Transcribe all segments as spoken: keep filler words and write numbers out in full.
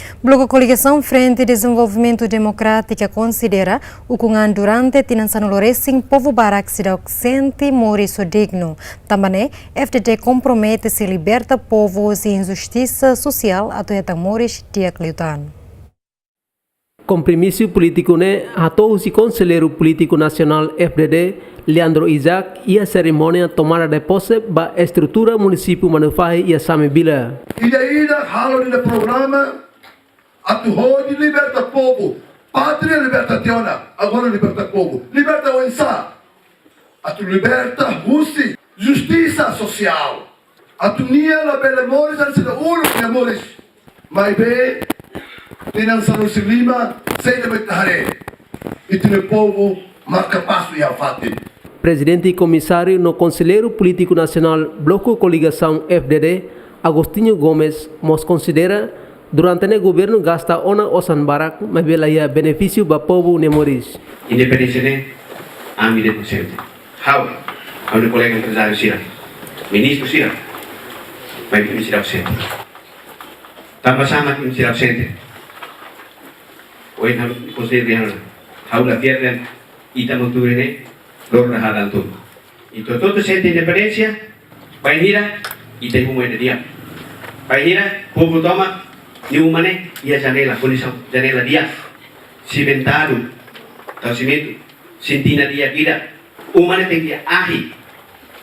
Bloku Koligasaun Frente Dezenvolvimentu Demokrátika konsidera ukun an durante tinan sanulu resin povu barak seidauk sente moris ho dignu. Tanba ne'e, F D D kompromete sei liberta povu husi injustisa sosiál atu hetan moris di'ak liután. Kompromisu polítiku ne'e hato'o husi Konselleiru Polítiku Nasionál F D D, Leandro Isaac, iha serimónia tomada de posse ba estrutura munisípiu Manufahi iha Samebila. Ida-idak halo nia programa atu hodi liberta povu. Pátria libertaciona, agora liberta povu. Liberta oinsá? Atu liberta husi justisa sosiál. Atu nia labele moris hanesan uluk nia moris. Maibé, tinan sanulu-resin-lima, sei ita bele haree. Ita-nia povu marka pasu iha fatin. Prezidente Komisáriu no Konselleiru Polítiku Nasionál Bloku Koligasaun F D D, Agostinho Gomes, mós konsidera durante ne'e governu gasta ona osan barak, maibé la iha benefísiu ba povu nia moris. Independénsia ne'e, ami de'it sente. Ha'u, ha'u-nia kolega emprezáriu sira, ministru sira, maibé imi seidauk sente. Tanba sá mak imi seidauk sente? Ohin ha'u konselleiru dehan, ha'u la fiar dehan ita mak tuur ne'e, loro da hadan tu. Ita hotu-hotu sente independénsia, bainhira ita uma ida di'ak. Bainhira povu tomak nia uma ne'e iha janela, kondisaun janela di'ak, simentadu, tau simentu, sintina di'ak ida, uma ne'e tenke ahi,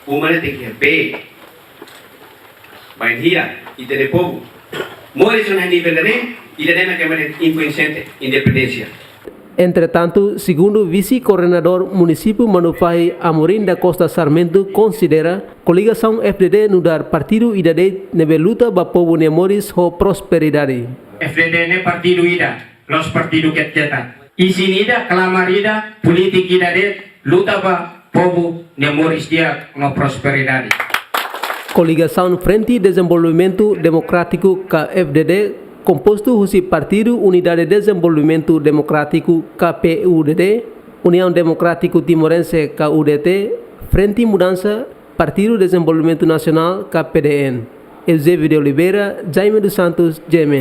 uma ne'e tenke bee. Bainhira ita-nia povu moris iha nivel ida-ne'e, ida-ne'e mak ema dehan imi sente independénsia. Entretantu, segundu Vise-Koordenadór Munisípiu Manufahi, Amorim da Costa Sarmento, konsidera koligasaun F D D nu'udar partidu ida de'it ne'ebé luta ba povu nia moris ho prosperidade. F D D ne'e partidu ida, la'ós partidu ketak-ketak. Isin ida, klamar ida, polítika ida de'it luta ba povu nia moris di'ak no prosperidade. Koligasaun Frente Dezenvolvimentu Demokrátiku ka F D D, kompostu husi Partidu Unidade Dezenvolvimentu Demokrátiku ka P U D D, Uniaun Demokrátiku Timorense ka U D T, Frente Mudansa, Partidu Dezenvolvimentu Nasionál ka P D N. Eusébio de Oliveira, Jaime dos Santos, G M N.